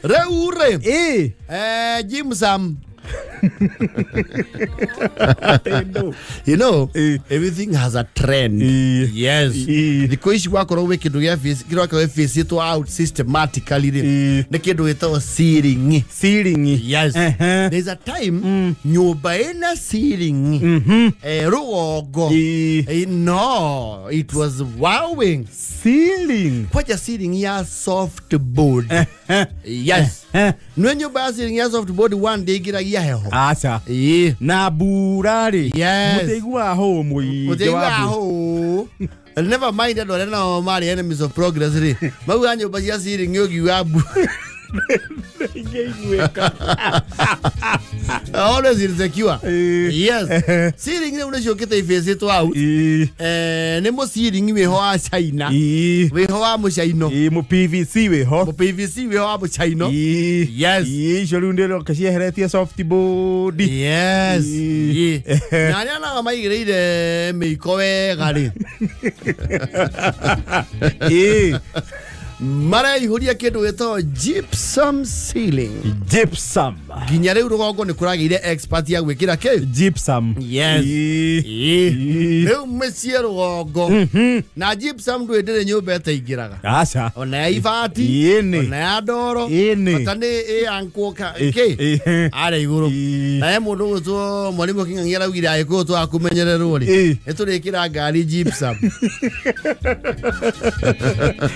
Rĩu rĩ, Ĩ. Jim Sam, you know, everything has a trend. Yes. Thikũ ici gwakorwo gwĩ kĩndũ gĩa kĩrokorwo gĩbĩcĩtwo out systematically rĩ, nĩ kĩndũ gĩtagwo ceiling. Ceiling. Yes. There's a time nyũmba ĩna ceiling, rũgongo, no, it was wowing. Ceiling. Kwaja ceiling ya soft board. Yes. Nĩ nyũmba ya ceiling ya soft board, one day ĩngĩragia heho. Aca. Na mbura rĩ, mũtĩiguaga hũ mũingĩ Mũtĩigua wa mbura. Hũ. Never mind andũ arĩa nao marĩ enemies of progress rĩ, mauga nyũmba cia ceiling ũngiuga mbu Ingĩiguĩka. Always insecure. Yes, ceiling rĩu nĩ ciũkĩte ibĩcĩtwo out. Nĩ mũ ceiling wĩho wa China, wĩho wa mũcaino. Ĩ, mũ PVC wĩho. Mũ PVC wĩho wa mũcaino. Yes. Ĩ, icio rĩu nĩ cieheretie soft board. Yes. Na arĩa nao maigĩrĩire mĩiko wega rĩ, mareihũria kĩndũ gĩtagwo gypsum ceiling. Gypsum. Nginya rĩu rũgongo nĩ kũragĩire expert ya gwĩkĩra kĩ? Gypsum. Yes. Rĩu mĩciĩ rũgongo na gypsum ndwĩ ndĩrĩ nyũmba ĩtaingĩraga. Aca. Ona ya ibati, ona ya ndoro, bata nĩ ĩankwo kĩ arĩa igũrũ. Na he mũndũ gwĩtwo mwarimũ Kĩng'ang'i araugire agĩkũyũ twakũmenyererwo rĩ, nĩ tũrĩkĩra ngari gypsum.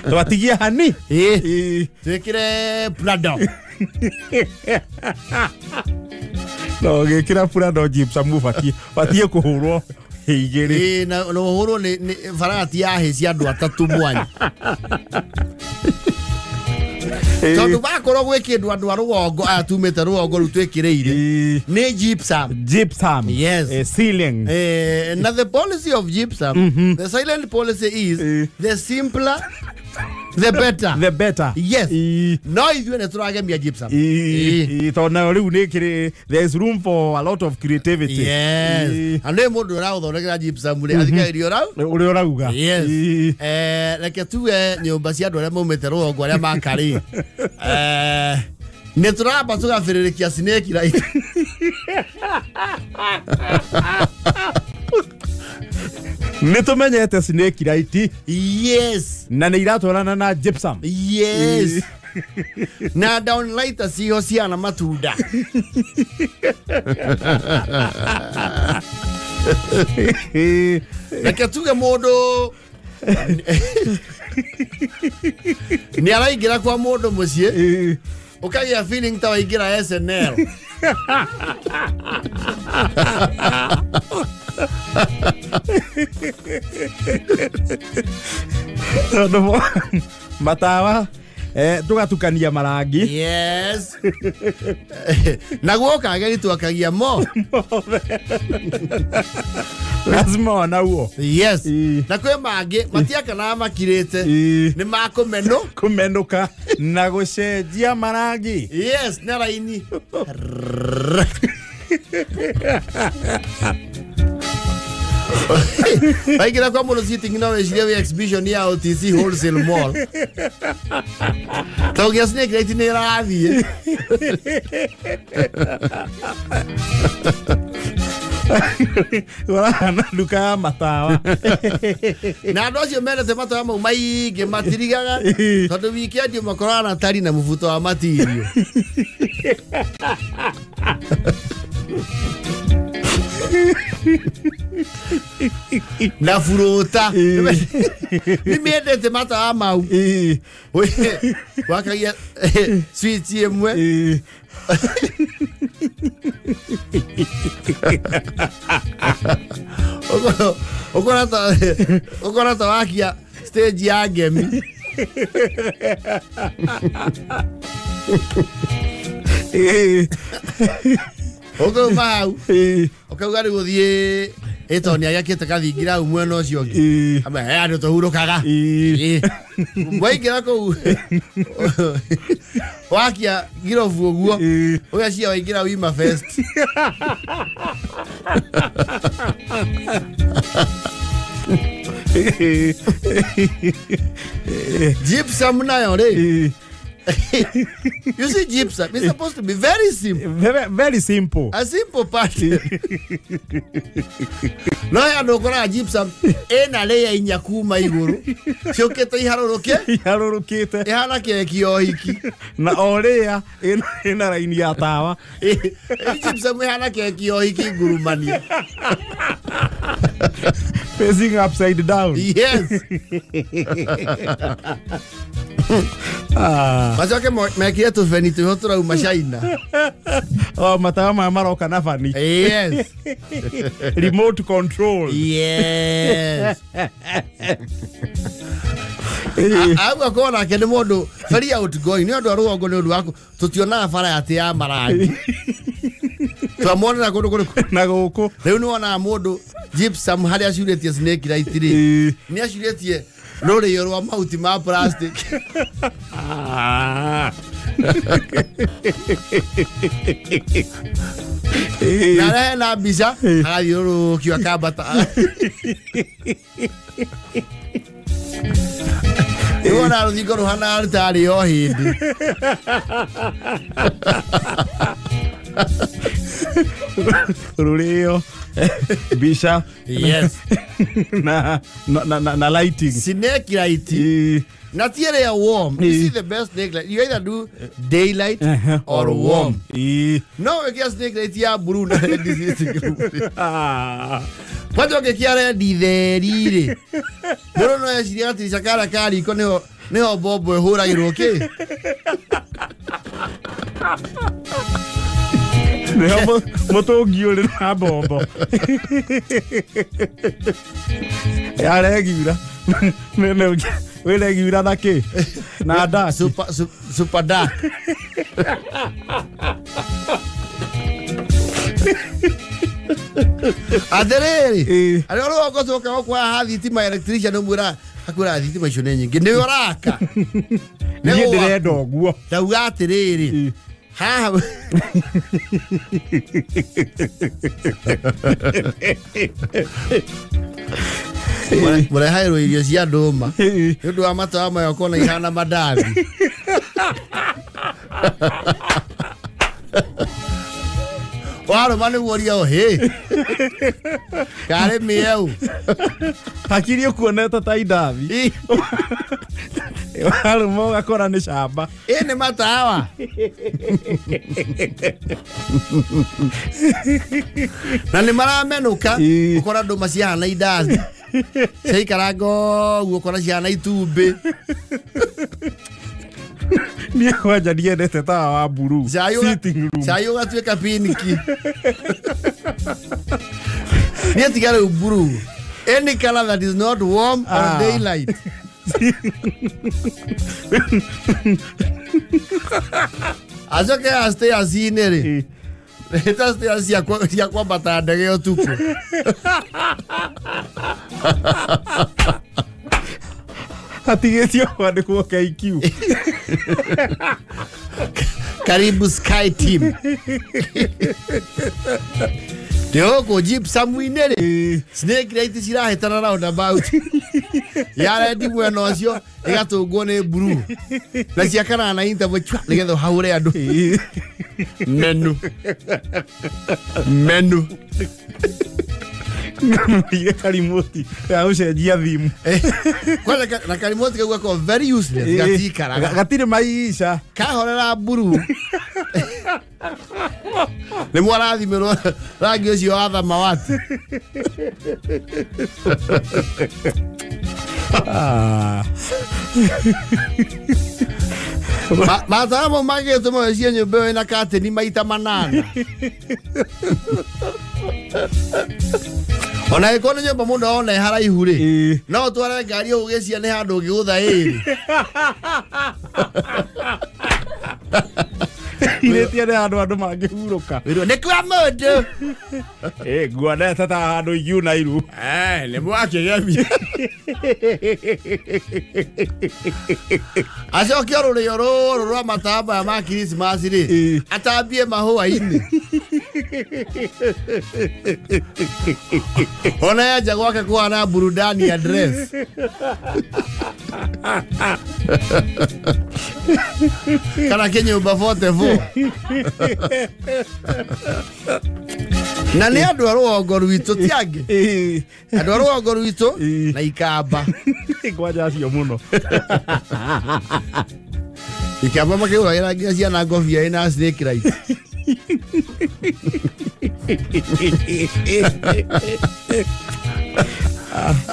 Twatigia hani. Twĩkĩre prado. No gĩkĩra purado gypsum ũbatiĩ kũhũrwo igĩrĩ. Ĩ, na ũhũrwo nĩ barati ya hĩ cia andũ atatũ mwanya, tondũ bakorwo gwĩ kĩndũ andũ a rũgongo aya tumĩte rũgongo rĩu twĩkĩrĩire nĩ gypsum. Gypsum. Yes. Ceiling. Na the policy of gypsum, the silent policy is the simpler the better. The better. Yes. No ithuĩ nĩ tũragemia gypsum. Tondũ nayo rĩu nĩ kĩrĩ, there is room for a lot of creativity. Yes. Na nĩ mũndũ ũragũthondekera gypsum rĩ, athikagĩrĩria ũrau Ũrĩa ũrauga. Yes. Reke tuge nyũmba cia andũ arĩa maumĩte rũgongo arĩa makarĩ, nĩ tũramba tũgabĩrĩrĩkia snake light. Nĩ tũmenyete snake light. Yes. Na nĩ iratwarana na gypsum. Yes, na downlight ciho ciana matunda. Reke tuge mũndũ nĩ araingĩra kwa mũndũ mũciĩ, ũkagĩa feeling ta waingĩra SNL. Tondũ matawa, tũgatukania marangi. Yes, na guoka ageri twakagia mo. Lazima onauo. Yes. Na kwĩ mangĩ matiakanaga makirĩte, nĩ makũmenũ. Kũmenũka na gũcenjia marangi. Yes, nĩ raini. Waingĩra kwa mũndũ sitting no wĩcirie wĩ exhibition ya OTC wholesale mall, tondũ nginya snake light nĩ ĩrathiĩ. Ũrahana nduka ya matawa. Na andũ acio mendete matawa mau maingĩ matirigaga, tondũ weekend makoraga na tari na mũbuto wa matirio. Na furuta nĩ mendete matawa mau. Wakagia switch ĩmwe. Ũkora ta wakia stage ya ngemi. Ũkauma hau, ũkauga rĩu ũthiĩ ĩtondũ nĩ agĩakĩte kathingira hau mwena ũcio ũngĩ. Amwe he andũ tũhurũkaga. Waingĩra kũu wakia ngirobu ũguo, ũgacia waingĩra Wima Fest. Gypsum nayo rĩ. You see, gypsum is supposed to be very simple. Very, very simple. A simple pattern. No andũ ũkoraga gypsum ĩna layer inya kuma igũrũ ciũkĩte iharũrũke iharũrũkĩte ihana keki ya ũhiki na o layer ĩna raini ya tawa. Gypsum ihana keki ya ũhiki ngurumania. Facing upside down. Yes. Macoke mekire tũbeni twĩho tũrauma China. Oh, matawa maya maroka na bani. Yes. Remote control. Yes. Agwa nake nĩ mũndũ very outgoing nĩ ũndũ wa rũgongo nĩ ũndũ waku tũtionaga bara atĩ ya marangi. Twamuonera kũndũ kũrĩkũ na gũkũ. Rĩu nĩ wonaga mũndũ gypsum harĩa acurĩtie snake light rĩ nĩ acurĩtie rũrĩo rwa mahuti ma plastic. Na rehe na mbica agathiũrũrũkio akambata. Nĩwona rũthingo rũhana tarĩ o hĩndĩ. Rũrĩo mbica. Yes. Na lighting. Snake light. Na ti ĩrĩa warm. You see the best snake light. You either do daylight or warm. No ĩkĩra snake light ya blue na red sitting room. Kwanja ũngĩkĩra red theri rĩ mũndũ no ecirie gatirisha karĩa ka riko nĩho mbombo ĩhũragĩrwo kĩ. Nĩho mũtũngi ũrĩ na mbombo. Yaregiura. Wĩregiura na kĩ? Na dark. Super dark. Atĩrĩrĩ, arĩa rũgongo tũka gũkũ haha thitima electrician ũmwĩra akwĩra thitima icio nĩ nyingĩ nĩwe ũraka. Niĩ ndĩrenda ũguo. Ndauga atĩrĩrĩ haha mũrehairwo irio cia ndũma nĩ ũndũ wa matawa maya ũkona ihana mandathi. Warũma nĩguo ũria hĩ karĩ mĩeu hakiri ũkuonete ta indathi warũma ũgakora nĩ camba. Ĩ nĩ matawa. Na nĩ maramenũka ũkora ndũma cihana indathi ciaikaranga ũguo ũkora cihana itumbĩ. Niĩ kwanja ndiendete tawa wa blue. Sitting room. Cai ũgatuĩka pinki. Niĩ tiga rĩu blue. Any color that is not warm or daylight. Acoke stairs-inĩ rĩ ta stairs cia kwambata ndege ũtukũ. Hatigĩtio kwandĩkwo KQ. Karibu Sky Team. Ndĩgũkũ gypsum-inĩ rĩ snake light cirahĩtana roundabout. Ya red mwena ũcio ĩgatũngwo nĩ blue na ciakanaga na interval chwa nĩgetha ũhahũre andũ. Menu. Menu. Ile karimoti ya gũcenjia thimu. Kwanza na karimoti kau gakoragwo very useless gatikaraga. Gatirĩ maica. Kahorera mburu. Nĩ mwarathimĩrwo rangi ũcio wa thamawati. Matawa mangĩtũma wĩcirie nyũmba ĩyo ĩna katĩni maita manana. Ona ĩkorwo nĩ nyũmba mũndũ ona ĩ haraihu rĩ no ũtware ngari ũgĩcia nĩ handũ ũngĩgũtha ĩrĩ. Irĩtie nĩ handũ andũ mangĩhurũka. Wĩrwo nĩ kwa mũndũ. Nguonete ta handũ ingiuna iru. Nĩ mwakĩgemia. Acoke rũrĩo rũrũ rwa matawa maya ma Christmas rĩ atambie mahũa-inĩ. Ona yaja gwake kuhana burudani ya dress. Kana kinyũmba 44. Na nĩ andũ a rũgongo rwitũ ti angĩ. Andũ a rũgongo rwitũ na ikamba. Kwanja acio mũno. Ikamba makĩgũragĩra nginya ciana ngobia ĩna snake light.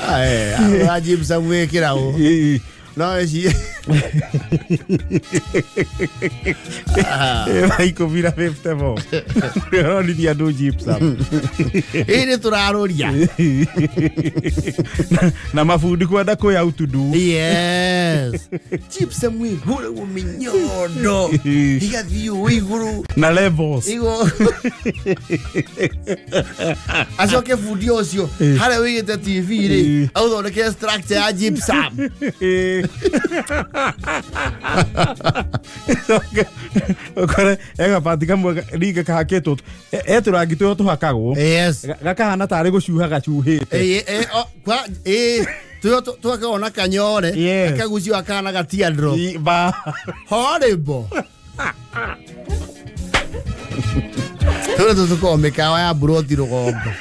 Aye, gypsum wĩkĩra ũ. No ici. Ikũmi na 54. Ũronithia andũ gypsum. Ĩ nĩ tũrarũria. Na mabundi kwenda kwĩ autudu. Yes. Gypsum wĩhũragwo mĩnyondo. Igathiĩ ũũ igũrũ. Na levels. Igo. Acoke bundi ũcio harĩa wĩigĩte TV rĩ, aũthondeke structure ya gypsum. Ukore egabati kamwe ringa kahakĩtwo etũrangi tũrĩa tũhakagwo. Yes. Gakahana tarĩ gũcuha gacuhĩte. Tũrĩa tũhakagwo na kanyore gakagucio gakahana ga teardrop. Horrible. Tũrĩa tũkoragwo mĩkawa ya mburoti rũgongo.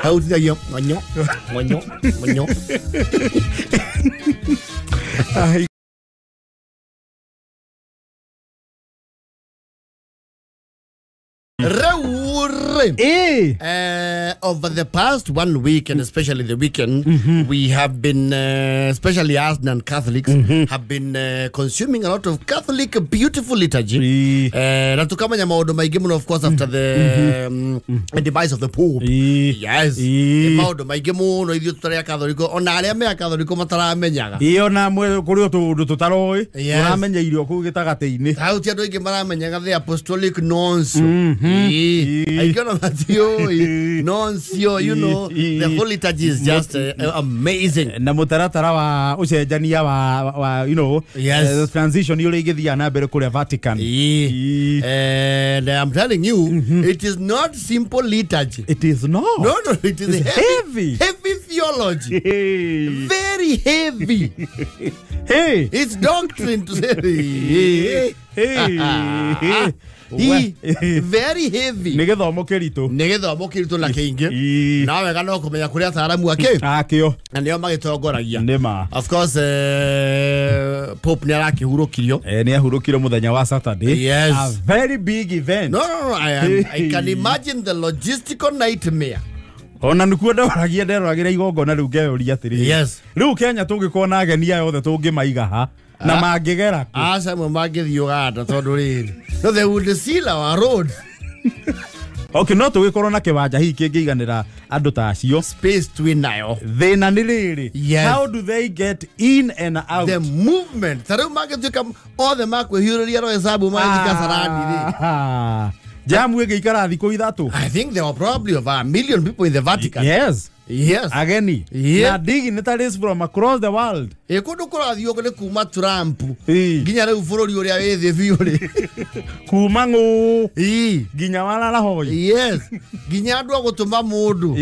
Hau tithagio ng'onyo ng'onyo ng'onyo. Over the past 1 week, and especially the weekend, we have been, especially us non-Catholics, have been consuming a lot of Catholic beautiful liturgy. Na tukamanya maũndũ maingĩ mũno, of course, after the demise of the Pope. Yes. Maũndũ maingĩ mũno ithuĩ tũtarĩ a Catholic, ona arĩa me a Catholic mataramenyaga. Ĩyo na kũrĩ tũũndũ tũtaroĩ, tũramenya irio kũu gĩtagatĩ-inĩ. Hau ti andũ aingĩ maramenyaga the apostolic nuncio. Aikona matioi noncio, you know, the whole liturgy is just amazing. Na mutaratara wa ucenjania wa you know, yes. The transition yule igithia na mbere kuria Vatican. And I'm telling you, it is not simple liturgy. It is not. No, it is heavy. Heavy theology. Hey. Very heavy. Hey. It's doctrine to say. Hey. Hey. Very heavy. Nĩ gĩthomo kĩritũ. Nĩ gĩthomo kĩritũ na kĩingĩ. Na wega no kũmenya kũrĩa ataaramu akĩ. Akĩo. Na nĩo magĩtongoragia. Nĩ ma. Of course, Pope nĩ arakĩhurũkirio. Nĩ ahurũkire mũthenya wa Saturday. Yes. A very big event. No, I can imagine the logistical nightmare. Ona nikuo ndoragia nderoragĩra igongona rĩu ngeyũria atĩrĩrĩ. Yes. Rĩu Kenya tũngĩkorwo na ageni aya othe tũngĩmaiga ha na mangĩgera kũ? Aca amwe mangĩthiĩ Uganda tondũ rĩrĩ. No, they would seal our road. Okay, no tũgĩkorwo na kĩwanja hihi kĩngĩiganĩra andũ ta acio. Space twĩ nayo. Thĩna nĩ rĩrĩ. Yes. How do they get in and out? The movement. Ta rĩu mangĩtuĩka othe makwĩhiũrĩria ro hesabu magĩthiĩ Kasarani rĩ. Jamu ĩgĩikara thikũ ithatũ. I think there were probably over 1 million people in the Vatican. Yes. Yes. Ageni. Yeah. Na dignitaries from across the world. Ĩ kũndũ kũrathiĩ nĩ kuma Trump nginya rĩu bũrũri ũrĩa wĩ thĩ biũ rĩ. Kuma ng'ũ nginya Wararahoi. Yes. Nginya andũ a gũtũma mũndũ.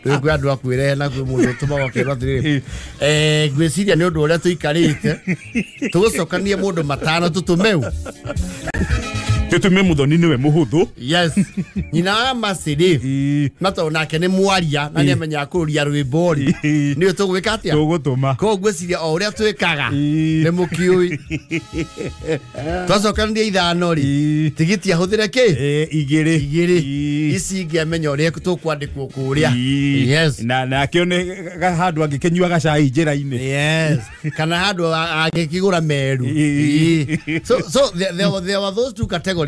Rĩu kwĩ andũ a kwĩrehe na kwĩ mũndũ ũtũmagwo akĩrwo atĩrĩrĩ, ngwĩciria nĩ ũndũ ũrĩa tũikarĩte tũgũcokanie mũndũ matano tũtũmeu. Tũtũme Muthoni nĩwe mũhũthũ. Yes. Nyina wa Mercedes. Na tondũ nake nĩ mwaria na nĩ amenyaga kũrũria rwĩmbo rĩ. Nĩwe tũgwĩka atĩa? Tũgũtũma. Koguo ngwĩciria o ũrĩa twĩkaga nĩ mũkiũi. Twacokanĩria ithano rĩ, tigiti ahũthĩre kĩ? Igĩrĩ. Igĩrĩ. Ici ingĩ amenya ũrĩa tũkwandĩkwo kũrĩa. Yes. Na nake nĩ handũ angĩkĩnyua gacai njĩra-inĩ. Yes. Kana handũ angĩkĩgũra meru. So there were those two categories.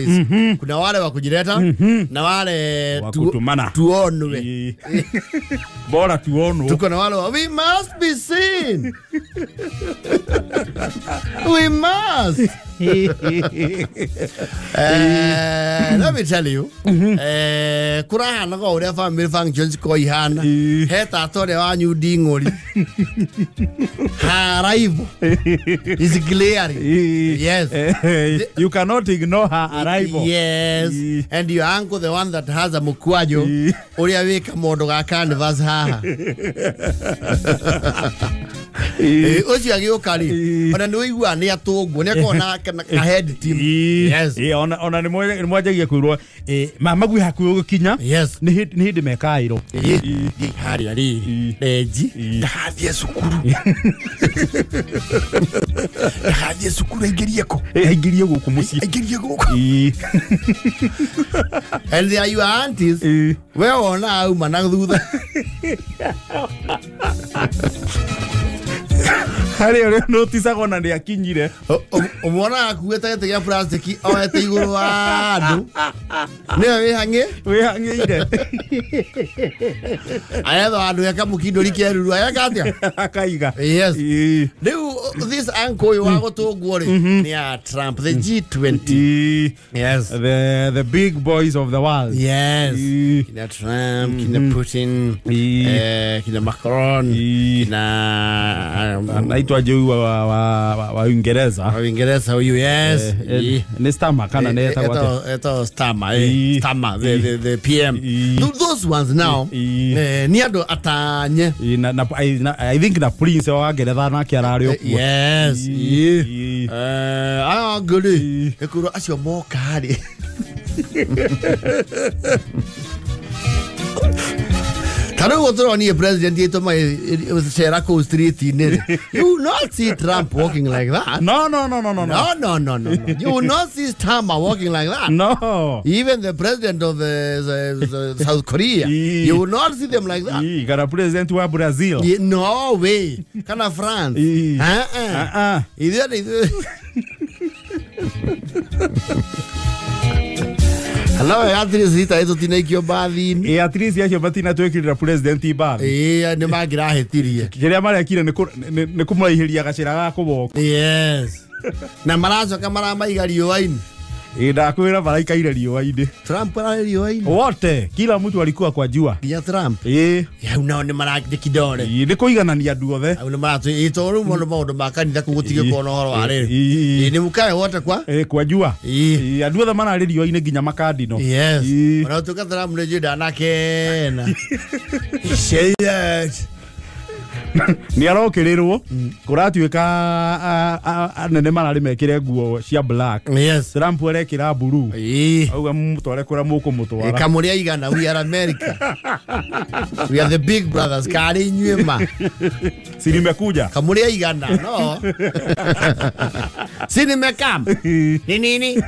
Kuna wale wa kujileta na wale tuonwe. Bora tuonwe. Tuko na wale wa we must be seen. We must. Let me tell you, kurahana go uria family functions ko ihana he tata uria wanyu nding'ori her arrival is glaring. Yes, you cannot ignore her arrival. Yes, and your uncle, the one that has a mukwajo uria wika mundu ga canvas haha ucio agĩũka rĩ ona nĩ ũigua nĩ atũngwo nĩ akorwo na ka head team. Yes, ona nĩ mwanjagia kwĩrwo mama gwi hakuhĩ gũkinya. Yes, nĩ hĩndĩ mekaĩrwo harĩa rĩrĩ renji ndagathiĩ cukuru ndagathiĩ cukuru aingĩrie kũ aingĩrie gũkũ mũciĩ aingĩrie gũkũ. And they are your aunties. We wona auma na thutha harĩ ũrĩa noticaga ona nĩ akinyire ũmwonaga akuĩte gĩtĩ gĩa plastiki oete igũrũ wa andũ nĩwe wĩhang'ĩire aretha handũ he kamũkindũri keruru ageka atĩa akaiga. Yes, rĩu this uncle ũyũ wa gũtũngwo rĩ nĩ ya Trump, the G20. Yes, the big boys of the world. Yes, kina Trump, kina Putin, kina Macron, kina anaitwa juu wa Uingereza. Wa Uingereza huyu. Yes, ni Starmer kana ni eto Starmer, Starmer the PM. Those ones now ni andu atanye na I think na Prince wa Ngeretha nake arari okuo. Yes, anguri ekuro acio moka ri Taro tũronire president yetu magĩcera kũu street-inĩ rĩ. You will not see Trump walking like that. No, no, no, no, no, no, no, no, no. You will not see Starmer walking like that. No. Even the president of the South Korea, you will not see them like that. Kana president wa Brazil. No way. Kana France. Ithuĩ Hello, at least ita ito tinaikio bathi-inĩ. At least acio matinatwĩkĩrĩra president mbathi. Nĩ mangĩrahĩtirie. Kĩrĩa marekire nĩ kũmũraihĩria gacĩra ga kũboko. Yes. Na maracoka maramaiga riũa-inĩ. Ndakwĩra maraikaire riũa-inĩ. Trump ararĩ riũa-inĩ. Wote, kila mtu alikuwa kwa jua. Nginya Trump. Ĩĩ. Hau nao nĩ marakĩ kidore. Nĩ kũiganania andũ othe. Hau nĩ maratũ tondũ rĩu mũndũ maũndũ ma kanitha kũu gũtigĩkorwo na ũhoro wa rĩrĩ. Nĩ mũkae wote kwa? Kwa jua. Andũ othe mararĩ riũa-inĩ nginya makandino. Yes. Ona ũtuĩka Trump nĩ njũĩ ndanakena. Say that. Nĩ arokĩrĩrwo kũratuĩka anene mararĩ mekĩre nguo cia black. Yes. Trump arekĩra blue. Auga mũmũtware kũrĩa mũkũmũtwara. Kamũrĩ aigana, we are America. We are the big brothers. Karĩ inyuĩ ma. Si nimekuja. Kamũrĩ aigana, no. Si nimekam. Ni nini?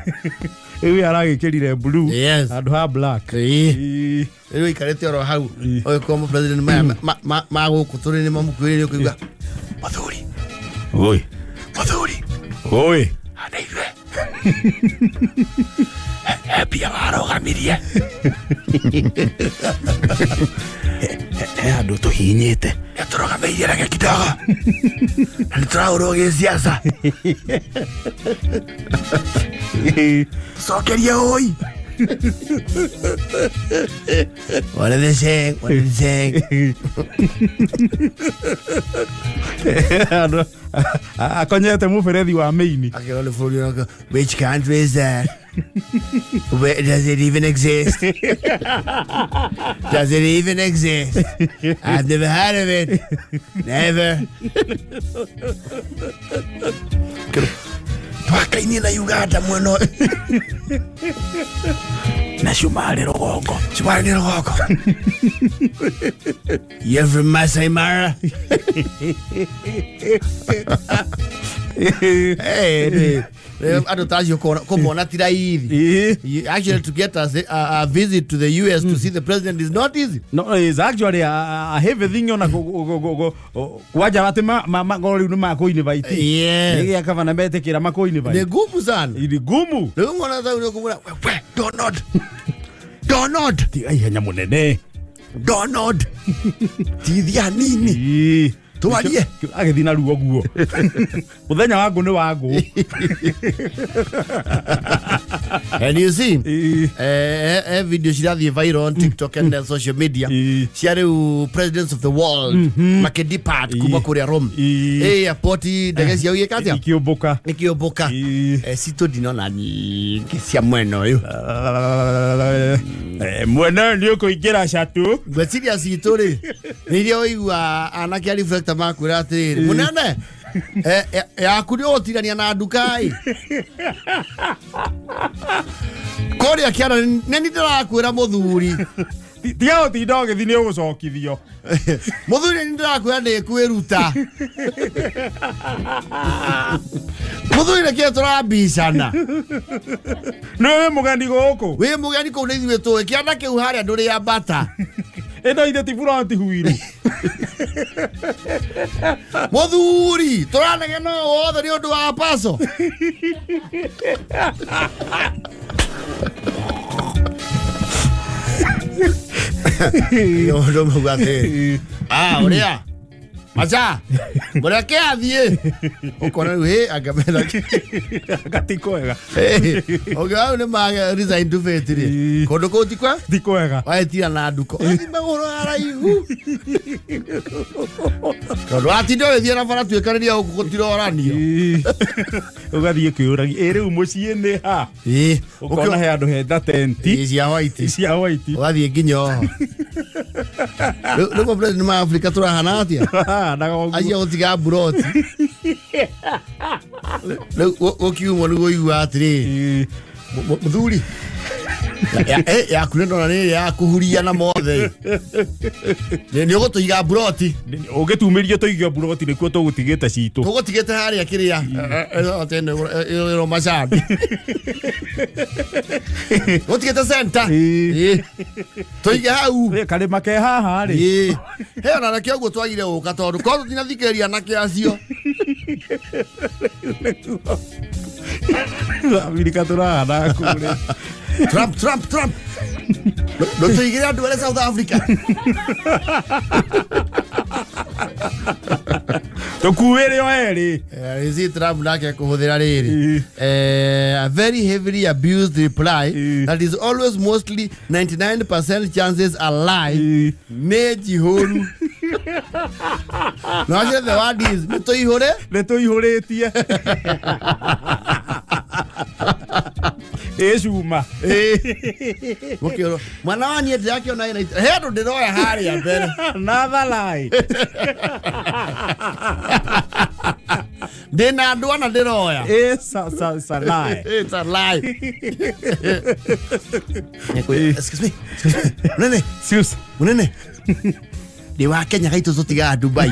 Rĩu aragĩkĩrire blue. Yes. Handũ ha black. Rĩu aikarĩte oro hau ũgĩkorwo president maya ma gũkũ tũrĩ nĩ mamũkuhĩrĩirie ũkĩigua mũthuri. Oi. Mũthuri. Oi. Hana ithuĩ. He mbia warũgamirie. He andũ tũhihinyĩte. Nĩatũrũgamĩirie reke kidogo. Na nĩtũrahũrwo gĩciaca. Cokerie ũi. What are they saying? What are they saying? Akonyete mũberethi wa mĩini. Akĩrora bũrũri, which country is that? Where does it even exist? Does it even exist? I've never heard of it. Never. Twakainie na Uganda mwena na Cumarĩ rũgongo. Cumarĩ nĩ rũgongo. You're from Masai Mara? Hey, andũ ta acio kũmona ti raithi. Actually, to get us a visit to the US to see the president is not easy. No, it's actually a heavy thing ona kwaja ati magoro rĩu nĩ makũ-invite. Yes. Nĩ gĩa kavana metĩkĩra makũ-invite. Nĩ ngumu sana. Nĩ ngumu. Rĩu mwana ta ũrĩa ũkũmwĩra, we Donald. Donald. Tiga ihenya mũnene. Donald. Tithia nini. Twarie agĩthiĩ na ruo guo. Mũthenya wa ngũ nĩ wa ngũ. And you see, video cirathiĩ viral on TikTok and social media. Cia rĩu presidents of the world makĩdepart kuma kũrĩa Rome. Airport ndege ciao igĩka atĩa? Ikĩũmbũka. Ikĩũmbũka. Citũ ndinona nyingĩ cia mwena ũyũ. Mwena ũyũ nĩ ũkũingĩra catu. Ngwĩciria citũ rĩ nĩ iria ũigua anake a reflector makwĩra atĩrĩrĩ, mũnene yaku nĩ ũgũtirania na nduka ĩ. Kũrĩa kĩara nĩ ndĩrakwĩra mũthuri. Tiga gũtinda ũgĩthiĩ nĩ ũgũcokithio. Mũthuri nĩ ndĩrakwĩra nĩ kwĩruta. Mũthuri nĩkĩo tũrambicana. Nĩ wĩ mũgeni gũkũ. Wĩ mũgeni kũu nĩ ithuĩ tũĩ. Kĩanda kĩu harĩa ndũrĩ ambata. Ĩno ithe ti buranti huiru. Mũthuri tũranegena wothe nĩ ũndũ wa paso. Yo mauga atĩrĩrĩ, ũrĩa maca mũreke athiĩ. Ũkona rĩu hĩ angametha Anga ti kwega. Ũngĩona rĩu nĩ ma resign to fate rĩ. Kũndũ kũu ti kwa? Ti kwega. Waĩtira na nduko. Ũgathiĩ magũrũ haraihu. Tondũ watinda ũgĩthiĩ na bara tuĩkanĩria gũkũ gũtiroranio. Ũgathiĩ ũkĩũragia, ĩ rĩu mũciĩ nĩ ha? Ũkona he handũ heta tenti. Cia white. Cia white. Ũgathiĩ nginya oho. Rĩu president ma Afrika tũrahana atĩa? Acio gũtiga mburoti. Rĩu gũkiumwo nĩguo ũigua atĩrĩrĩ, mũthuri yaku nĩ ndona nĩ ya kũhuria na mothe. Nĩ ũgũtũiga mburoti. Ũngĩtumĩria tũige mburoti nĩkuo tũgũtigĩte citũ. Tũgũtigĩte harĩa kĩrĩa ĩro macani. Gũtigĩte center. Tũige hau. Karĩma ke haha rĩ. He ona nakĩo ũguo twagire gũka tondũ korwo tũtinathikĩrĩria anake acio. Amerika tũrahana kũrĩa. Trump, Trump, Trump. Ndũtũigĩre andũ arĩa South Africa. Tũkuĩre o erĩ. Is Trump nake kũhũthĩra rĩrĩ. A very heavily abused reply that is always mostly 99% chances a lie. Nĩ njihũru. No acio the word is nĩ tũihũre? Nĩ tũihũrĩtie. Ĩ cuma. Mũkĩũrwo mwana wa niĩ ndĩrakĩona ĩna he andũ ndĩroya harĩa mbere. Another lie. Ndĩna andũ ana ndĩroya. It's a lie. It's a lie. Excuse me. Excuse me. Munene. Excuse. Munene. Ndĩ wa Kenya gaitũ tũtigaga Dubai.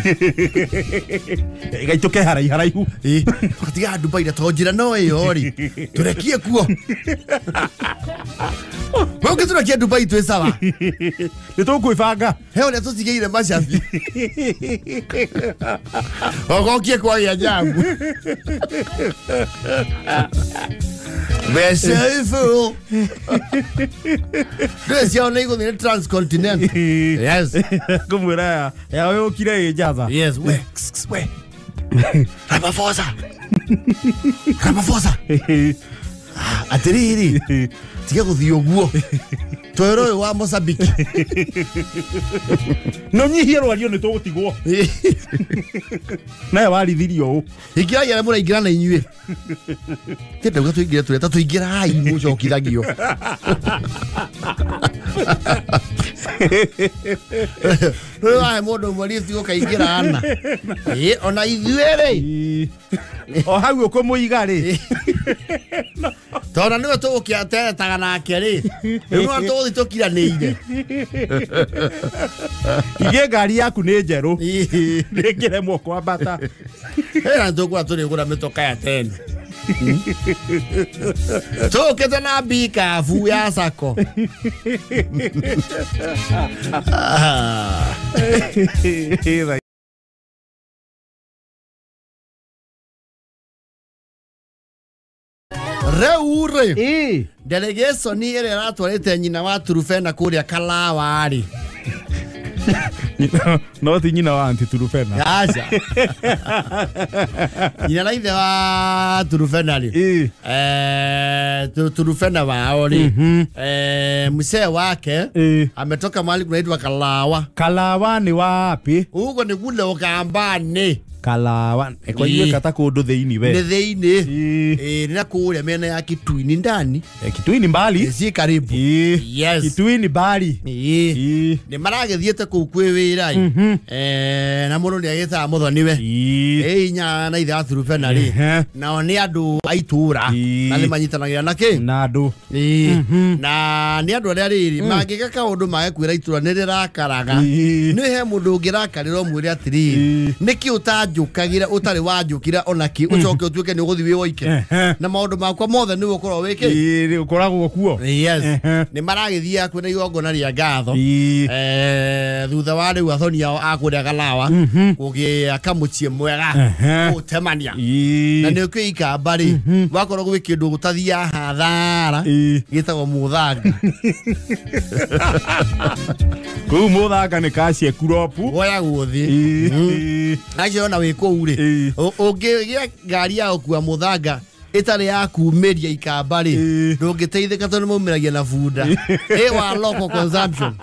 Gaitũ ke haraiharaihu. Tũgatigaga Dubai na to njĩra no ĩyo rĩ. Tũrekie kuo. We ũngĩtũrekia Dubai twĩ sawa. Nĩ tũkwĩbanga. He ũrĩa tũtigĩire macabi. Ogokie kwagĩa njamu. Mbeca ifũ. Ndũĩ ciao nĩ igũthiĩ nĩ transcontinental. Yes. Ngũmwĩra ya yũkire ĩ njatha. Yes. We. We. Ramaphosa. Ramaphosa. Atĩrĩrĩ. Tiga gũthiĩ ũguo. Twĩra ũyũ wa Mozambique. No nyihie rwario nĩ tũgũtigwo. Nawe warithirio ũũ. Ingĩragia arĩa mũraingĩra na inyuĩ. Ti ndauga tũingĩre tũrĩa ta tũingĩrai mũcokithagio. Rĩu wahe mũndũ ũmwe lift ũkaingĩra ana. Ona ithuĩ rĩ. O hau ũkũmũiga rĩ. Tondũ nĩwe tũgũkĩateretaga nake rĩ. Rĩu no tũgũthiĩ tũkiranĩire. Igĩ ngari yaku nĩ njerũ. Ndĩngĩremwo kwambata. Hena tũkũra tũrĩgũra mĩtoka ya tene. Tũkĩte na bikabu ya sako. Rĩu rĩ delegation ĩrĩa ĩratwarĩte nyina wa Turufena kũrĩa Kalawa rĩ No ti nyina wa anti Turufena. Aca. Nyina na ithe wa Turufena rĩ. Turufena wao rĩ. Mzee wake ametoka mahali kunaitwa Kalawa. Kalawa ni wapi? Huko ni kule Ukambani. Kalawa kwa hiyo kata kundu thiini we. Ni thiini. Ni na kuria mena ya Kitui ni ndani. Kitui ni mbali. Si karibu. Yes. Kitui ni mbali. Ni maragithiete kuu kwi wira. Na mundu ni agitaga muthoni we. Inya na ithe Turufena ri. Nao ni andu a itura. Na ni manyitanagira na ki? Na andu. Na ni andu aria riri mangika kaundu mage kwira itura ni rirakaraga. Ni he mundu ungirakarira umwire atiriri. Niki utanjukagira utari wanjukira ona ki ucoke utuike ni uguthi wi woike. Na maundu makwa mothe ni ukorwo wiki. Ni ukoragwo kuo. Yes. Ni maragithia kwina igongona ria ngatho. Thutha wa riu athoni ao a kuria Kalawa kugiaka mucii mwega gutemania. Na ni ukwi Ikamba ri wakorwo gwi kindu gutathia hathara gitagwo muthanga. Kuu muthanga ni kacie kuropu. Woyagwo thi. Acio ona wi kuu ri ungigia ngari ya gukua muthanga itari ya kumiria Ikamba ri ndungiteithika tondu maumiragia na bunda. Wa local consumption.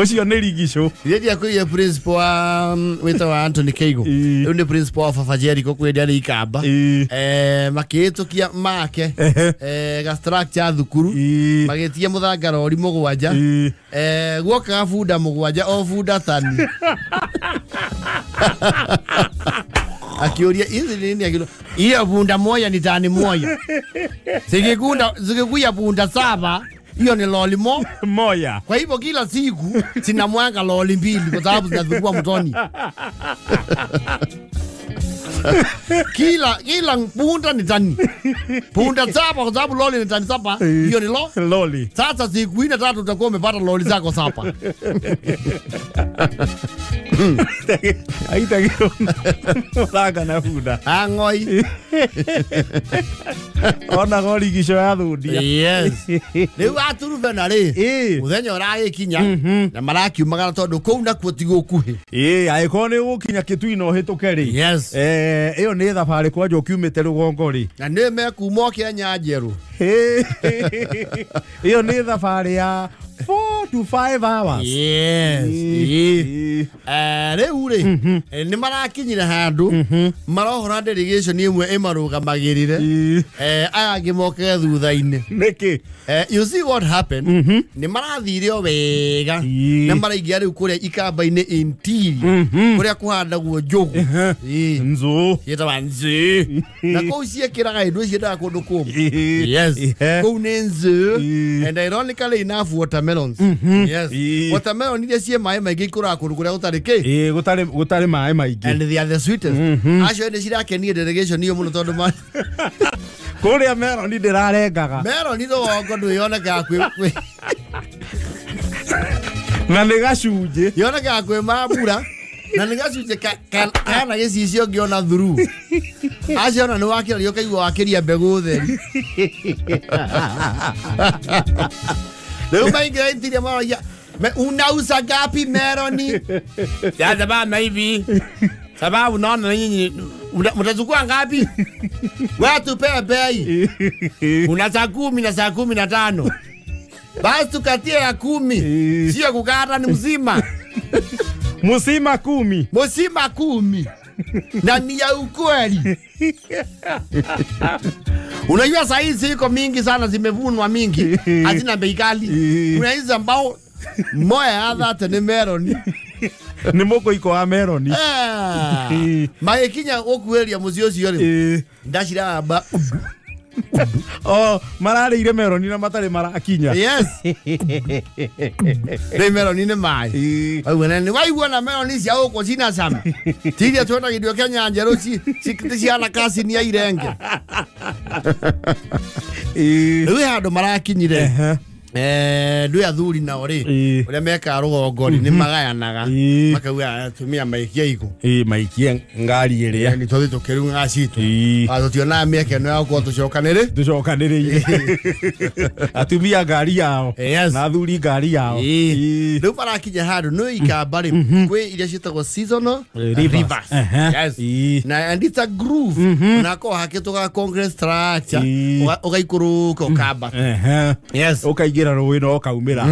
Ucio ni rigico. Rĩrĩa kwĩria principal wa wĩtagwo Anthony Keigo. Rĩu nĩ principal wa Baba Jericho kwendia nĩ Ikamba. Makĩhĩtũkia make ga structure thukuru magĩtia mũthanga rori 7. Guokaga bunda 7 o bunda tani. Akiuria hizi nini akiuria hiyo bunda moja ni tani moja. Zikikuya bunda 7 hiyo ni loli moja. Kwa hivyo kila siku sinamwanga loli 2 kwa sababu zinazungua mtoni. Kila bunda ni tani. Bunda 7 kwa sababu loli ni tani 7. Hiyo ni loli. Sasa siku 4 3 utakuwa umepata loli zako 7. Aitagirwo muthanga na bunda. Ang'oi. Ona gorigico ya thundia. Yes. Riu Aturufena ri muthenya uragikinya na marakiumagara tondu kuu nakuo ti gukuhi. Angĩkorwo ni ugukinya Kitui no uhituke ri. Yes. Iyo ni thabarĩ kwanja ukiumĩte rũgongo ri. Na nĩ mekuma ũkĩa Nyanjerũ. Iyo ni thabarĩ ya 4 to 5 hours. Yes. Rĩu rĩ nĩ marakinyire handũ marohora delegation ĩmwe ĩmarũgamagĩrĩre aya angĩ moke thutha-inĩ. Nĩkĩ? You see what happened? Nĩ marathire o wega na maraingĩra rĩu kũrĩa Ikamba-inĩ interior kũrĩa kũhandagwo njũgũ. Nzũ. Ciĩtagwo nzũ. Na kũu ciĩkĩraga indo ciendaga kũndũ kũmũ. Yes. Kũu nĩ nzũ. And ironically enough watermelons. Yes. Watermelon iria ciĩ maĩ maingĩ ikũraga kũndũ kũrĩa gũtarĩ kĩ? Gũtarĩ maĩ maingĩ. And they are the sweetest. Acio nĩ cirakenie delegation iyo mũno tondũ kũrĩa meloni ndĩrarengaga. Meloni rũgongo ndwĩyonekaga kwĩ na nĩ gacunjĩ. Yonekaga kwĩ mambura na nĩ gacunjĩ kana gĩcicio ngĩona thuru. Acio ona nĩ wakĩraria ũkaigua wakĩria mbegũ theri. Rĩu maingĩra interior maragia unauza ngapi meloni? Sasa bana hivi. Sababu naona nyinyi mtachukua ngapi? Watu pewe bei. Una saa 10 na saa 15. Basi tukatie ya 10. Sio kukata ni mzima. Mzima 10. Mzima 10. Na ni ya ukweli. Unajua saa hizi iko mingi sana zimevunwa mingi. Hazina bei kali. Kuna hizi ambao moya hadha ni meloni. Ni moko iko wa meloni. Magikinya ukueria mucii ucio ri. Ndaciramba. Oh, mararĩire meloni na matarĩ marakinya. Yes. Rĩ meloni nĩ maĩ. Waigua nĩ waigua na meloni cia gũkũ cina cama. Ti iria twendagĩrio Kenya njerũ ciana kasi ni ya irenge. Rĩu he handũ marakinyire. Ndwĩ athuri nao rĩ ũrĩa mekaga rũgongo rĩ nĩ magayanaga makauga atumia maikie igũ maikie ngari ĩrĩa nĩ tũthiĩ tũkĩrung'aga citũ tũtionaga mĩeke ĩno ya gũkorwo tũcokanĩrĩire atumia ngari yao na athuri ngari yao. Rĩu marakinya handũ nĩ ikamba rĩ kwĩ iria ciĩtagwo seasonal rivers. Yes. Na and it's a groove na ko hakĩtwo ga congress structure ũgaikũrũka ũkamba. Yes. Ũkaingĩra rũĩ na ũkaumĩra.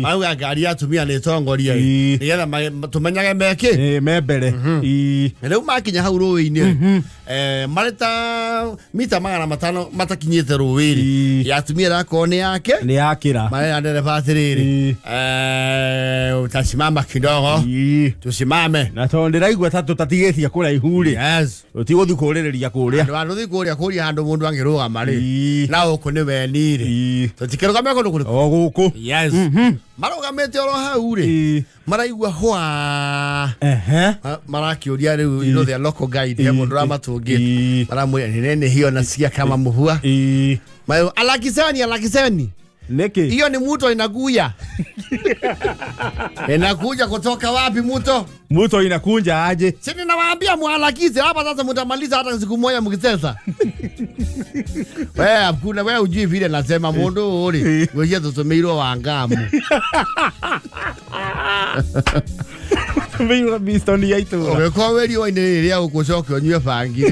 Mauga ngari ya atumia nĩ ĩtongoria nĩgetha tũmenyage mekĩ me mbere. Rĩu makinya hau rũĩ-inĩ marĩ ta mita 500 matakinyĩte rũĩ rĩ ya atumia ĩrakorwo nĩ yake nĩ yakĩra marera ndereba atĩrĩrĩ utasimama kidogo tusimame na tondũ ndĩraigua ta tũtatigĩtie kũraihu rĩ tũtigũthiĩ kũrĩrĩria kũrĩa andũ andũ kũrĩa kũrĩa handũ mũndũ angĩrũgama rĩ na gũkũ nĩ weni rĩ tũtikĩrũgame kũndũ kũrĩkũ o gũkũ. Yes. Marũgamĩte oro hau rĩ maraigua hwa marakĩũria rĩu you know their local guide he mũndũ ũramatũngĩte maramwĩra ni nene hiyo nasikia kama mvua. Alakiseni alakiseni niki hiyo ni muto inakuja. Inakuja kutoka wapi muto? Muto inakunja aje? Si ninawaambia muhalakize hapa sasa mtamaliza hata siku moja mkitesa. Wewe hakuna wewe hujui vile nasema mundu uri. Wewe tutumeirwo wangamu. Tumeirwo bistoni ya itura. Ungekuwa wewe ine rĩrĩa ũgũcoka ũnyue bangi.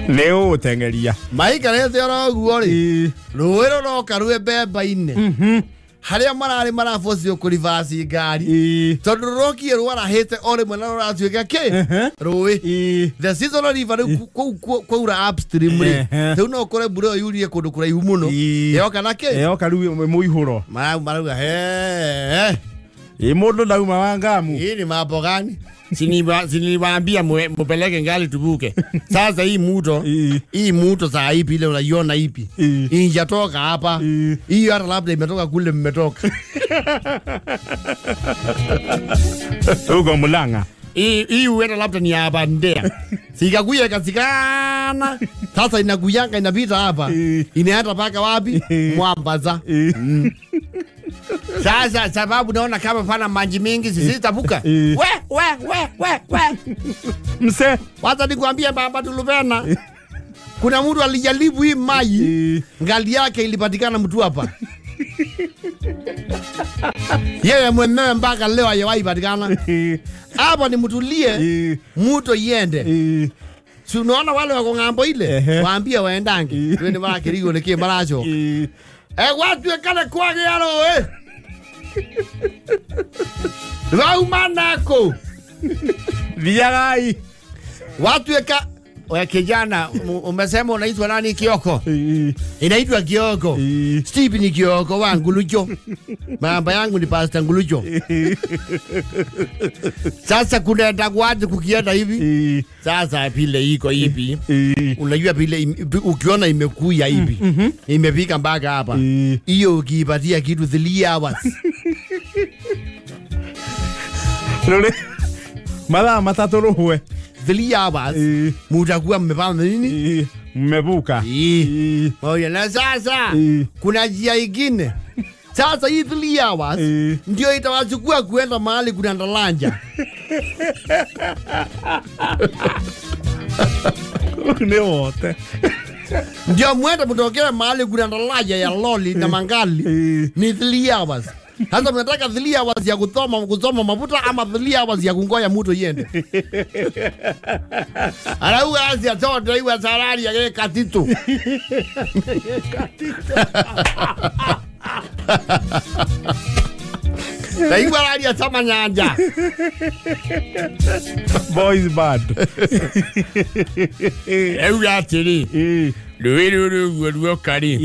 Nĩ ũgũteng'eria. Maikarĩte oro ũguo rĩ rũĩ rũroka rwĩ mbemba-inĩ harĩa mararĩ marabocio kũribaci ngari tondũ rũrokie rwarahĩte o rĩmwe na rũratuĩka kĩ rũĩ the seasonal river rĩu kũu kwaura upstream rĩ rĩu no ũkore mbura ĩyo yurire kũndũ kũraihu mũno yoka na kĩ yoka rĩu mũihũro marauga he mũndũ ndauma wangamu hii ni mambo gani? Siniwaambia mupeleke ngali tubuke. Sasa hii muto, hii muto saa ipi ile unaiona ipi? Injatoka hapa. Hii hata labda imetoka kule mmetoka. Uko Mulanga. Hii huenda labda ni hapa Ndea. Sikakuya ikasikana. Sasa inakuyanga inapita hapa. Inaenda paka wapi? Mwambaza. Sasa sababu naona kama pana maji mingi sisi tabuka. We we we we we. Mse, wacha nikwambie baba Tulupena. Kuna mtu alijaribu hii maji, ngali yake ilipatikana mtu hapa. Yeye mwenyewe mpaka leo hajawahi patikana. Hapa ni mtulie, mtu iende. Si unaona wale wako ng'ambo ile, waambie waendange. Twende makirigo ni kimaracho. Watu ekale kwage yaro Rauma nako. Viagai. Watu eka oya kijana umesema unaitwa nani Kioko? Inaitwa Kioko. Steve ni Kioko wa Ngulucho. Mamba yangu ni Pastor Ngulucho. Sasa kunaenda kwaje kukienda hivi? Sasa pile iko hivi. Unajua pile ukiona imekuya hivi. Imefika mpaka hapa. Hiyo ukiipatia kitu 3 hours. Lole. Mala matatu ruhwe. 3 hours. Mutakuwa mmepanda nini? Mmevuka. Oya na sasa kuna njia nyingine. Sasa hii 3 hours ndio itawachukua kuenda mahali kuna ndalanja. Ni wote. Ndio mwenda mtokea mahali kuna ndalanja ya loli na mangali ni 3 hours. Sasa mnataka 3 hours ya kusoma mafuta ama 3 hours ya kungoja mtu iende. Arauga asia tote iwa salari ya katito. Katito. Ndaigua araria ta manyanja. Boys bad. Euga atĩrĩ rũĩ rũrũ ũguo ruoka rĩ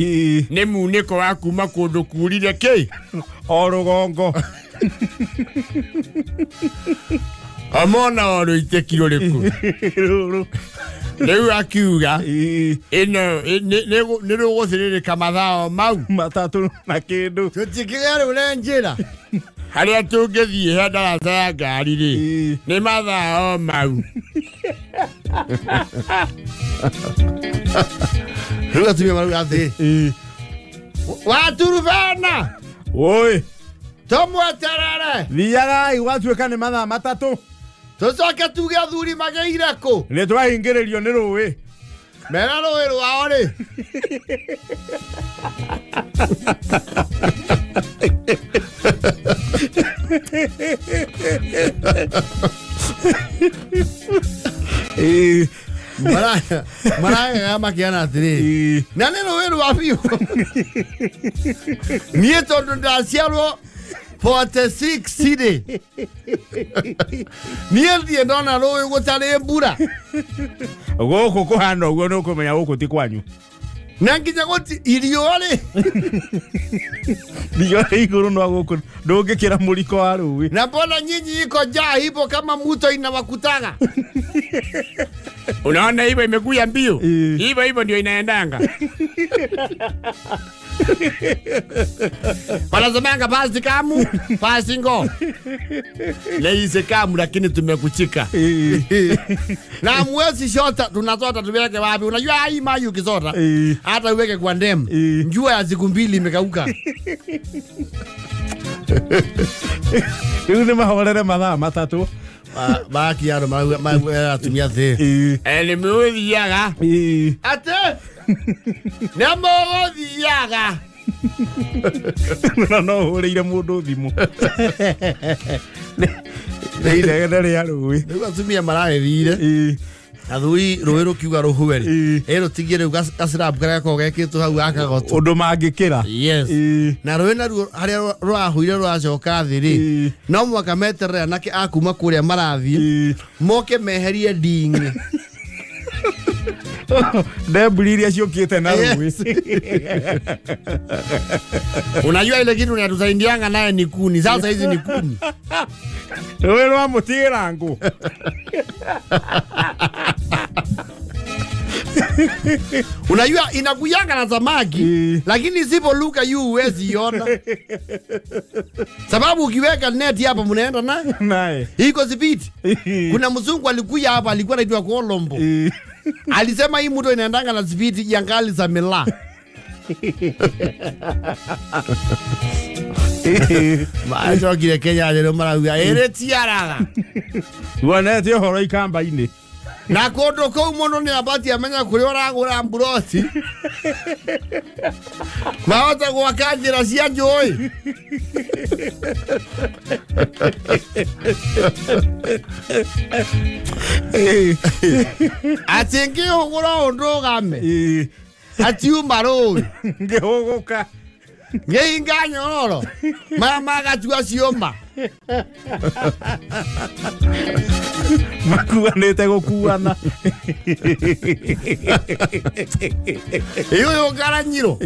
nĩ munĩko wa kuma kũndũ kurire kĩ o rũgongo amona o rũitĩki rũrĩkũ rĩu akiuga ĩno nĩ rũgũthĩrĩrĩka mathaa o mau matatũ na kĩndũ tũtikĩgĩa rĩu nĩ njĩra harĩa tũngĩthiĩ he ndaraca ya ngari rĩ nĩ mathaa o mau. Rĩu atumia marauga atĩrĩ, waturubana Oi, tũmweterere thiagai gwatuĩka nĩ mathaa matatũ tũcoke tuge athuri magĩire kũ nĩ twahingĩrĩrio nĩ rũĩ mera rũĩ rwao rĩ maragega makĩana atĩrĩrĩ na nĩ rũĩ rwa biũ niĩ tondũ ndaciarwo 46 rĩ niĩ thiĩ ndona rũĩ gũtarĩ mbura gũkũ kũhana ũguo nĩ ũkũmenya gũkũ ti kwanyu na nginya gũti irio rĩ riũa rĩ igũrũ no gũkũ ndũngĩkĩra mũriko wa rũĩ na mbona nyinyi iko njaa hivo kama muto inawakutaga. Unaona hivyo imekuja mbio hivyo hivyo ndio inaendanga. Wanasemanga pasi kamu pasi ngo leise kamu, lakini tumekuchika na mwezi shota tunazota tuweke wapi? Unajua hii maji ukizota hata uweke kwa ndem njua ya siku mbili imekauka. Rĩu nĩ mahorere mathaa matatũ baki yaro ma atumia thĩ nĩ mũgũthiaga atĩ nĩ mũgũthiaga na no hũrĩire mũndũ thimũ nĩ inegene rĩa rũĩ. Rĩu atumia maragĩthire athuri rũĩ rũkiuga rũhwe rĩ ĩ rũtigie rĩu gacirabu karĩa gakoragwo gekĩtwo hau gakagotwo ũndũ mangĩkĩra. Yes. Na rũĩ naruo harĩa rũrahũire rũracoka thĩ rĩ no mũhaka meterere anake a kuma kũrĩa marathiĩ moke meherie nding'i ndemburi iria ciũkĩte na rũĩ. Unajua ile kitu inatusaidianga naye ni kuni. Sasa hizi ni kuni. Rũĩ rwa mũtigĩra ngũ. Unajua inakuyanga na samaki lakini isipo luka yu huwezi iona. Sababu ukiweka neti hapa mnaenda na naye. Iko speed. Kuna mzungu alikuja hapa alikuwa anaitwa Colombo. Alisema hii mtu inaendanga na speed ya ngali za mila. Macokire Kenya rĩu marauga ĩrĩ tiaraga. Wonete ũhoro ikamba-inĩ. Na kũndũ kũu mũndũ nĩ abati amenya kũrĩa ũragũra mburoti. Mahota gwaka njĩra cia njũĩ. Atĩ ngĩhũgũra ũũ ndũgame atiuma rũĩ ngĩhũgũka ngĩhinga nyororo maya magatua ciũma makuanĩte gũkuana ĩyo ngaranyiro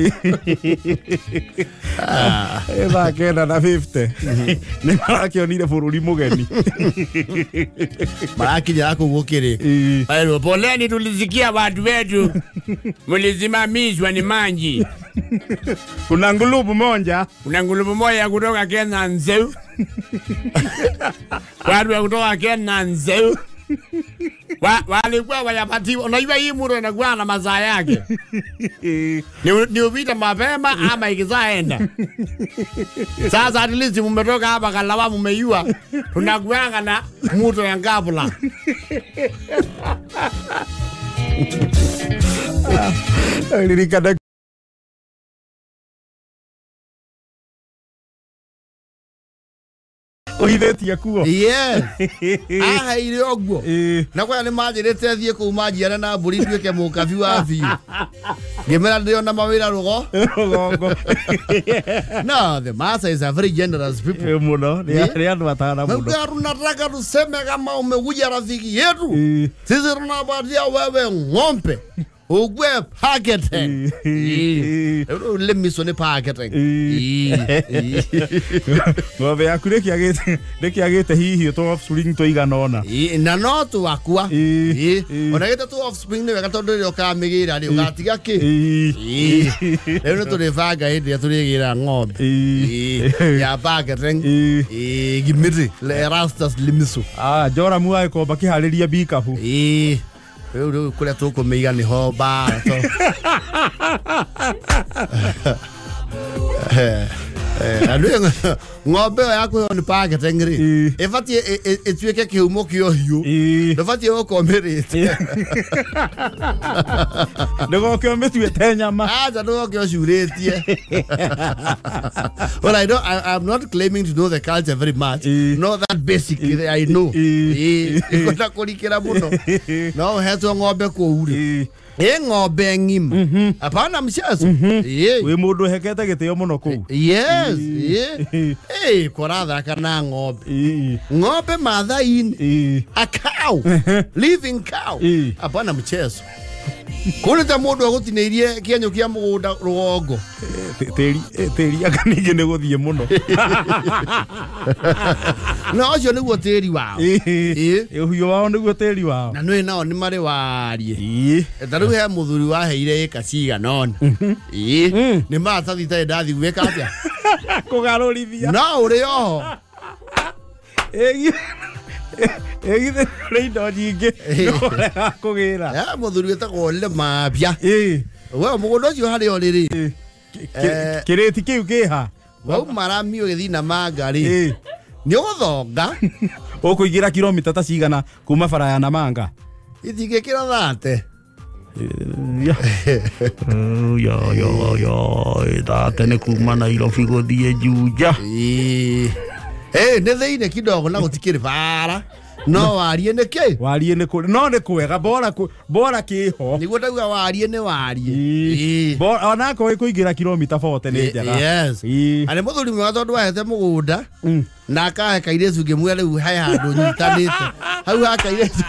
thaa 9:50 nĩ marakĩonire bũrũri mũgeni marakinya kũu gũkĩrĩ. Poleni, tulisikia watu wetu mlisimamishwa ni manji. Kuna ngulubu moja, kuna ngulubu moja kutoka Kenya Nzeu. Watu wa kutoka Kenya Nzeu walikuwa wayapatiwa. Unajua hii muro inakuwa na mazaa yake. Ni upita mapema ama ikizaenda. Sasa at least mmetoka hapa Kalawa mmeiua. Tunakuanga na muto ya ngabula. Ririkana ũhithĩtie kuo. Yes. Aheire ũguo. Na kwaya nĩ manjĩrĩte thiĩ kũu manjiare na mbũri nduĩke mũkabi wa biũ. Ngĩmera ndĩrona mawĩra rũgo. Rũgongo. No, the Maasai are very generous people. Mũno, nĩ andũ atana mũno. Mauga tunataka tuseme kama umekuja rafiki yetu. Sisi tunapatia wewe ng'ombe. Ugwe packaging. Lemiso ni packaging. Ng'ombe yaku nĩkĩagĩte hihi tũ offspring tũigana ũna. Na no twakua. Ona gĩte tũ offspring nĩ wega tondũ rĩrĩa ũkamĩgĩra rĩ ũgatiga kĩ. Rĩu nĩ tũrĩbanga hĩndĩ ĩrĩa tũrĩgĩra ng'ombe. Ya packaging. Gimiri le Erastus Limiso. Joramu agĩkomba kĩharĩria bikabu. Rĩu kũrĩa tũkũmĩiga nĩho mbara to. Andũ ng'ombe ĩyo ya kũheo nĩ packet rĩ ĩbatiĩ ĩtuĩke kĩhumo kĩa ũhiũ, ndũbatiĩ gũkorwo ũmĩrĩte. Ndũgoke ũmĩtuĩte nyama. Acha ndũgoke ũcurĩtie. Well, I don't, I'm not claiming to know the culture very much. Not that basic I know. Ikwenda kũrikĩra mũno. No ũhetwo ng'ombe kũu rĩ. Ĩ ng'ombe ng'ima. Hapana mchezo. Wĩ mũndũ ũhekete gĩtĩo mũno kũu. Yes. Ĩ kũrathaka na ng'ombe. Ng'ombe Maathai-inĩ. A cow. Living cow. Hapana mchezo. Kũrĩ ta mũndũ agũtinĩirie kĩenyũ kĩa mũgũnda rũgongo. Tĩri anga ningĩ nĩ gũthiĩ mũno. No ũcio nĩguo tĩri wao. Ũhiũ wao nĩguo tĩri wao. Na nĩ nao nĩ marĩ warie. Ta rĩu he mũthuri waheire ĩka cigana ũna. Nĩ maratathi itarĩ ndathiĩ gwĩka atĩa? Kũgarũrithia. No ũrĩ oho. Ĩgithĩ nĩ indo nyingĩ nĩũrega kũgĩra. He mũthuri wĩtagwo Ole Mabia. We mũgũnda ũcio harĩa ũrĩ rĩ. Kĩrĩti kĩu kĩha. Wauma rami ũgĩthiĩ na manga rĩ. Nĩ ũgũthonga. Ũkũingĩra kilomita ta cigana kuma bara ya Namanga? Itingĩkĩra 30. Yo, 30 nĩ kuma Nairobi gũthiĩ Juja. Nĩ thĩinĩ kidogo na gũtikĩrĩ bara. No warie nĩ kĩ? Warie nĩ kũ? No nĩ kwega bora kĩho. Nĩguo ndauga warie nĩ warie. Bora onakorwo ĩkũingĩra kilomita 40 nĩ njega. Yes. Arĩ mũthuri mwega tondũ wahete mũgũnda na akahe kairĩtu ngĩmwĩra rĩu he handũ nyitanĩte. Hau ha kairĩtu.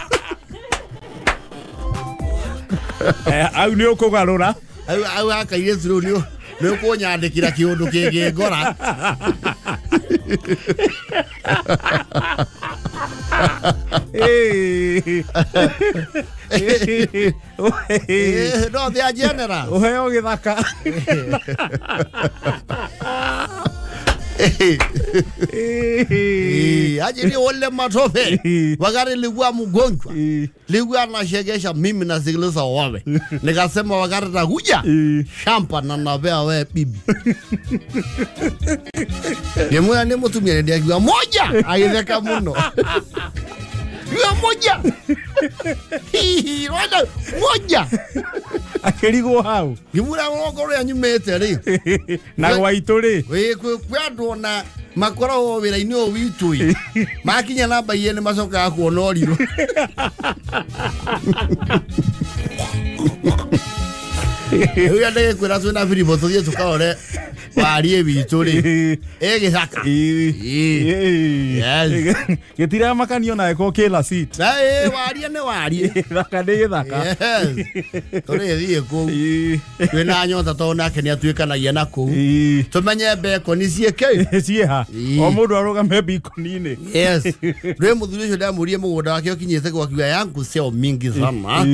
Au nĩ ũkũgarũra. Hau ha kairĩtu rĩu nĩ ũkũnyandĩkĩra kĩũndũ kĩngĩngora. No, they are generous. Ũheo gĩthaka. Aje ni ole matope. Wakati nilikuwa mgonjwa, nilikuwa nashegesha mimi nasikiliza wawe. Nikasema wakati takuja shamba na napea wewe bibi. Ngemwira ni mutumia ndiakiwa moja agitheka muno. Kiwa moja. Hihi, moja. Akĩrigwo hau. Ngĩmwĩra rũgongo rũrĩa nyumĩte rĩ. Na gwaitũ rĩ. Kwĩ andũ ona makoragwo wĩra-inĩ ũyũ witũ ĩ. Makinya namba igĩrĩ nĩ macokaga kuona ũrirũ. Rĩu ndĩgĩkwĩra twĩna Filipo tũthiĩ tũkarore warie witũ rĩ. Ĩ gĩthaka. Yes. Gĩtiramakanio nawe ko kĩla seat. Warie nĩ warie. Gĩthaka nĩ gĩthaka. Yes. Tũrĩthiĩ kũu. Twĩna nyota tondũ nake nĩ atuĩkanagia na kũu. Tũmenye mbekoni ciĩkĩ. Ciĩha. O mũndũ arũgame bikoni-inĩ. Yes. Rĩu mũthuri ũcio ndamũrie mũgũnda wake ũkinyĩte gwakiuga yangu sio mingi sana.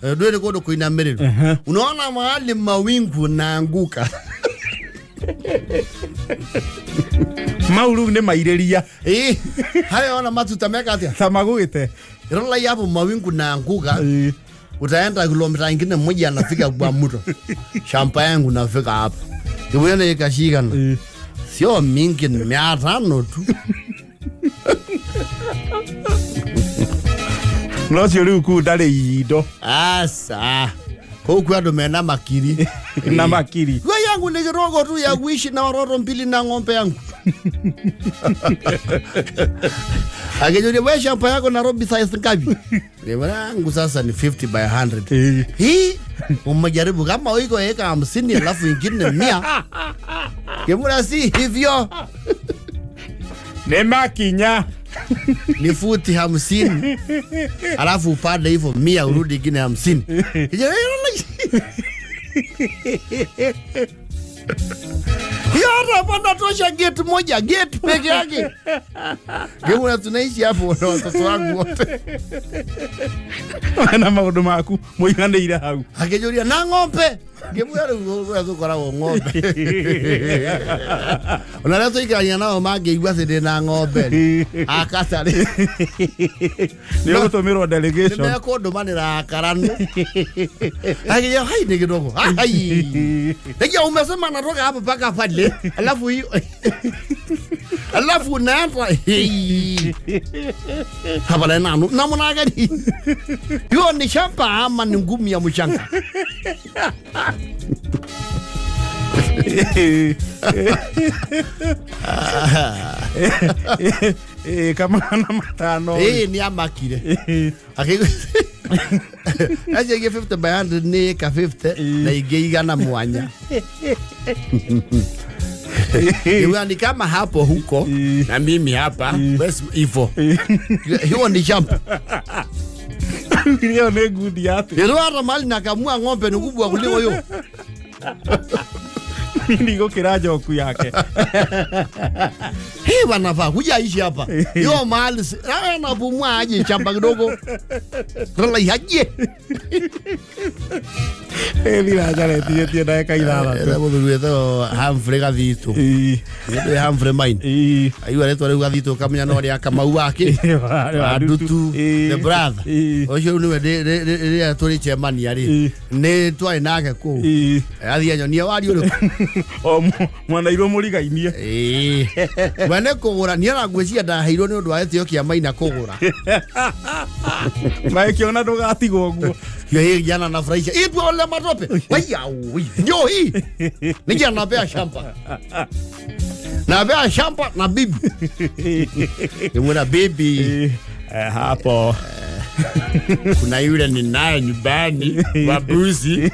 Ndwĩ nĩ kũndũ kũinamĩrĩru. Unaona mahali mawingu naanguka. Mau rĩu nĩ mairĩria. Harĩa ona matuta meka atĩa? Ta magũĩte. Irola hapo mawingu naanguka. Utaenda kilomita ingine moja anafika kwa mto. Shamba yangu nafika hapa. Kibuye ikashikana. Sio mingi ni 500 tu. No cio rĩu kũu ndarĩ indo. Asa. Kũu kwĩ andũ mena makiri. Na makiri. Kwa yangu ni kidogo tu ya kuishi na watoto mbili na ng'ombe yangu. Akijua wewe shamba yako Nairobi size ngapi? Yangu sasa ni 50 by 100. Hii umejaribu kama iko eka 50 alafu ingine 100. Kemura si hivyo. Ni makinya. Ni futi 50. Alafu upande hivyo 100 urudi ingine 50. Yara bana tosha gate moja, gate peke yake. Gemuna tunaishi hapo na watoto wangu wote. Na maũndũ maku mũiganĩire hau. Akĩnjũria na ng'ombe. Ngĩmwĩra rĩu ũrĩa tũkoragwo ng'ombe. Ona rĩrĩa tũikarania nao mangĩigua atĩ ndĩ na ng'ombe rĩ, akatarĩ. Nĩ ũgũtũmĩrwo delegation. Nĩmekũndũmanĩra akaranu. Akija hai ni kidogo. Hai. Ndio umesema natoka hapa mpaka pale. Alafu hiyo. Alafu naanza. Hapa na nanu. Namna gani? Hiyo ni shamba ama ni ngumi ya mchanga? Kama na matano. Ni amakire. Aje ingi 50 by 100 ni ka 50 na ingi igana mwanya. Yule ni kama hapo huko na mimi hapa basi hivyo. Hiyo ni shamba. Hiyo ni good yate. Ndio hata mali nakamua ng'ombe ni kubwa kuliko hiyo. Niko kirajo yake. Hii wanafaa kujaishi hapa. Hiyo mali anapumua aje shamba kidogo. Rala haje. Ni la tie ndagĩka ithathatũ. Era mũthuri wetagwo Humphrey Gathitũ. Nĩ Humphrey Mine. Aigua rĩtwa rĩu Gathitũ kamenya no rĩa Kamau wake. Wa Ndutu the brother. Ũcio nĩwe rĩrĩa tũrĩ cemania rĩ. Nĩ twarĩ nake kũu. Athiĩ anyonia wari ũrĩkũ. O mwanairwo mũrigainie. Mwene kũgũra niĩ ona ngwĩciria ndaheirwo nĩ ũndũ wa gĩtĩo kĩa Maina kũgũra. Magĩkĩona ndũgatigwo ũguo. Hiyo jana nafurahisha. Ipo ole matope. Waya, ndio hii. Nija napea shamba. Napea shamba na bibi. Nimwona bibi. Hapo. Kuna yule ninaye nyumbani wa buzi.